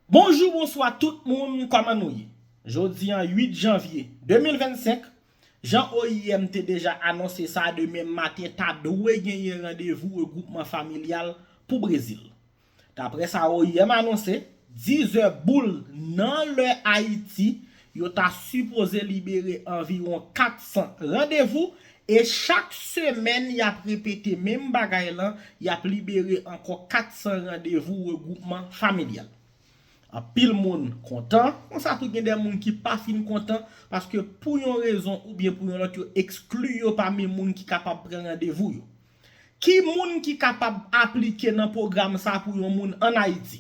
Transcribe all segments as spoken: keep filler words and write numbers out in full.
Bonjou, bonswa tout moun, kòman nou ye? Jodi an uit janvye de mil vennsenk, jan O I M te deja anonse sa, demen maten ta dwe genyen randevou regwoupman familyal pou Brezil. Daprè sa O I M anonse, diz è boul nan lè Ayiti, yo ta sipoze libere anviwon kat san randevou, e chak semèn y ap repete menm bagay lan, y ap libere ankò kat san randevou regwoupman familyal. Anpil moun kontan, konsa tou gen de moun ki pa fin kontan, paske pou yon rezon oubyen pou yon lòt, yo ekskli yo pami moun ki kapab pran randevou yo. Ki moun ki kapab aplike nan pwogram sa pou yon moun ann Ayiti?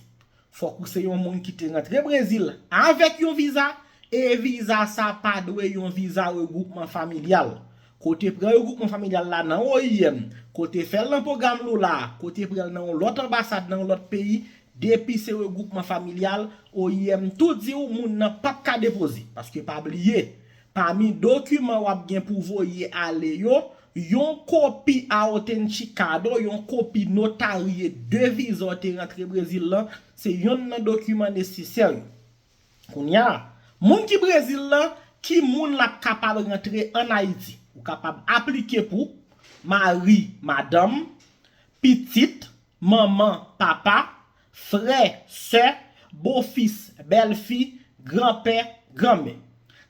Fòk ou se yon moun ki te rantre Brezil avèk yon viza, e viza sa pa dwe yon viza regwoupman familyal. Kote pran regwoupman familyal la nan O I M, kote fè l nan pwogram Lula, kote pran l nan yon lòt anbasad nan yon lòt peyi, depi se regwoupman familyal, O I M tou di w moun nan p ap ka depoze. Paske pa bliye, pami dokiman w ap gen pou voye ale yo, yon kopi autenticado, yon kopi notarye de viza w te rantre Brezil lan, se yonn nan dokiman nesesè yo. Kounye a, moun ki Brezil lan, ki moun l ap kapab rantre ann Ayiti? Ou kapab aplike pou mari, madanm, pitit, manman, papa, frè, sè, bofis, bèlfi, granpè, granmè.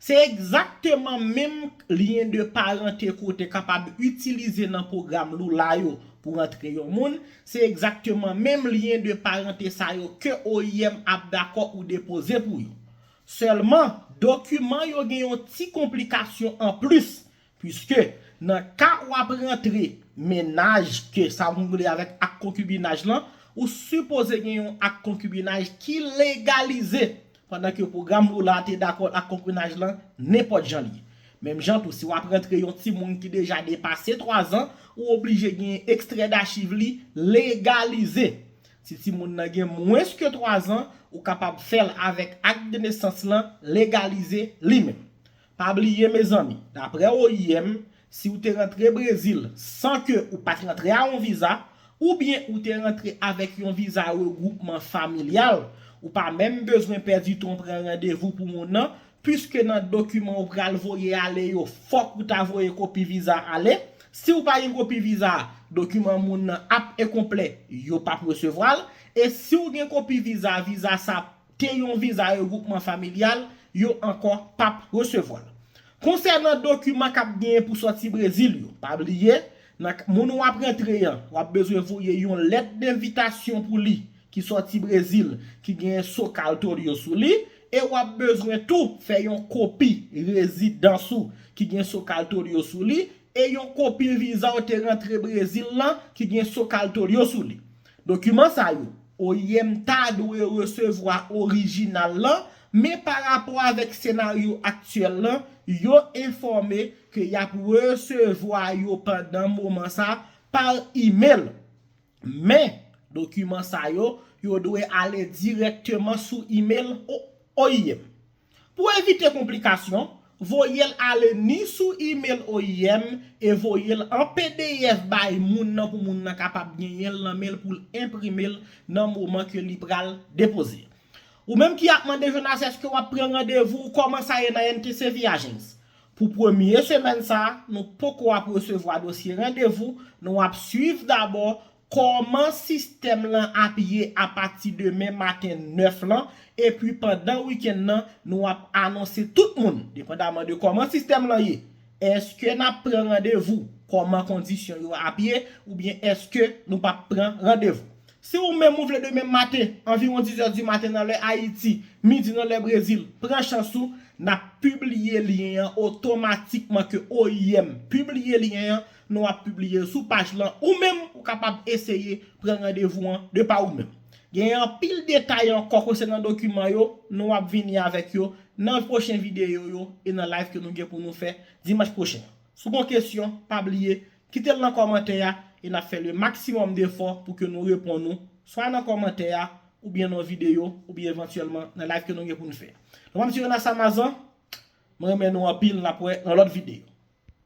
Se egzakteman menm lyen de parante ke w te kapab itilize nan pwogram Lula yo pou rantre yon moun, se egzakteman menm lyen de parante sa yo ke O I M ap dakò ou depoze pou yo. Sèlman, dokiman yo gen yon ti konplikasyon anplis, piske nan ka w ap rantre mennaj ke sa moun rele avèk ak konkibinaj lan, ou sipoze gen yon ak konkibinaj ki legalize, pandan ke pwogram Lula te dakò ak konkibinaj lan nenpòt jan li ye. Menm jan tou, si w ap rantre yon timoun ki deja depase twazan, ou oblije gen ekstrè dachiv li legalize. Si timoun nan gen mwens ke twazan, ou kapab fè l avèk ak de nesans lan legalize li menm. Pa bliye, mezanmi, daprè O I M, si w te rantre Brezil san ke ou pa t rantre a yon viza, oubyen ou te rantre avèk yon viza regwoupman familyal, ou pa menm bezwen pèdi tan w pran randevou pou moun nan, piske nan dokiman ou pral voye ale yo, fòk ou ta voye kopi viza ale. Si w pa gen kopi viza, dokiman moun nan ap enkonplè, yo p ap resevwa l. E si w gen kopi viza, viza sa te yon viza regwoupman familyal, yo ankò p ap resevwa l. Konsènan dokiman k ap genyen pou sòti Brezil yo, pa bliye, nan k- moun w ap rantre an, w ap bezwen voye yon lèt denvitasyon pou li ki sòti Brezil, ki genyen so cartório sou li, e w ap bezwen tou fè yon kopi rezidans ou ki gen so cartório sou li, e yon kopi viza w te rantre Brezil lan ki gen so cartório sou li. Dokiman sa yo, O I M ta dwe resevwa orijinal lan, men pa rapò avèk senaryo aktyèl lan, yo enfòme ke y ap resevwa yo pandan moman sa pa imèl. Men, dokiman sa yo, yo dwe ale dirèkteman sou imèl O- O I M. Pou evite konplikasyon, voye l ale ni sou imèl O I M e voye l an P D F bay moun nan pou moun nan kapab genyen l nan men l pou l enprime l nan moman ke li pral depoze. Ou menm ki ap mande Jonas èske w ap pran randevou, kòman sa ye nan N T C Viagens? Pou premye semèn sa a, nou poko ap resevwa dosye randevou, nou ap swiv dabò kòman sistèm lan ap ye apati demen maten nèf lan, epi pandan wikenn nan, nou ap anonse tout moun, depandaman de kòman sistèm lan ye, èske n ap pran randevou, kòman kondisyon yo ap ye, oubyen èske nou p ap pran randevou. Si ou menm ou vle demen maten, anviwon diz è di maten nan lè Ayiti, midi nan lè Brezil, pran chans ou, n ap pibliye lyen an otomatikman ke O I M pibliye lyen an, nou ap pibliye l sou paj lan, ou menm ou kapab eseye pran randevou an de pa ou menm. Gen anpil detay ankò konsènan dokiman yo, nou ap vini avèk yo nan pwochen videyo yo e nan live ke nou gen pou nou fè dimanch pwochen. Si w gen kesyon, pa bliye, kite l nan kòmantè a e n ap fè le maximum d'efforts pou ke nou reponn ou, swa nan kòmantè a, oubyen nan videyo, oubyen evantyèlman nan live ke nou gen pou nou fè. Donk, mwen se Jonas Amazan, mwen renmen nou anpil, n ap wè nan lòt videyo.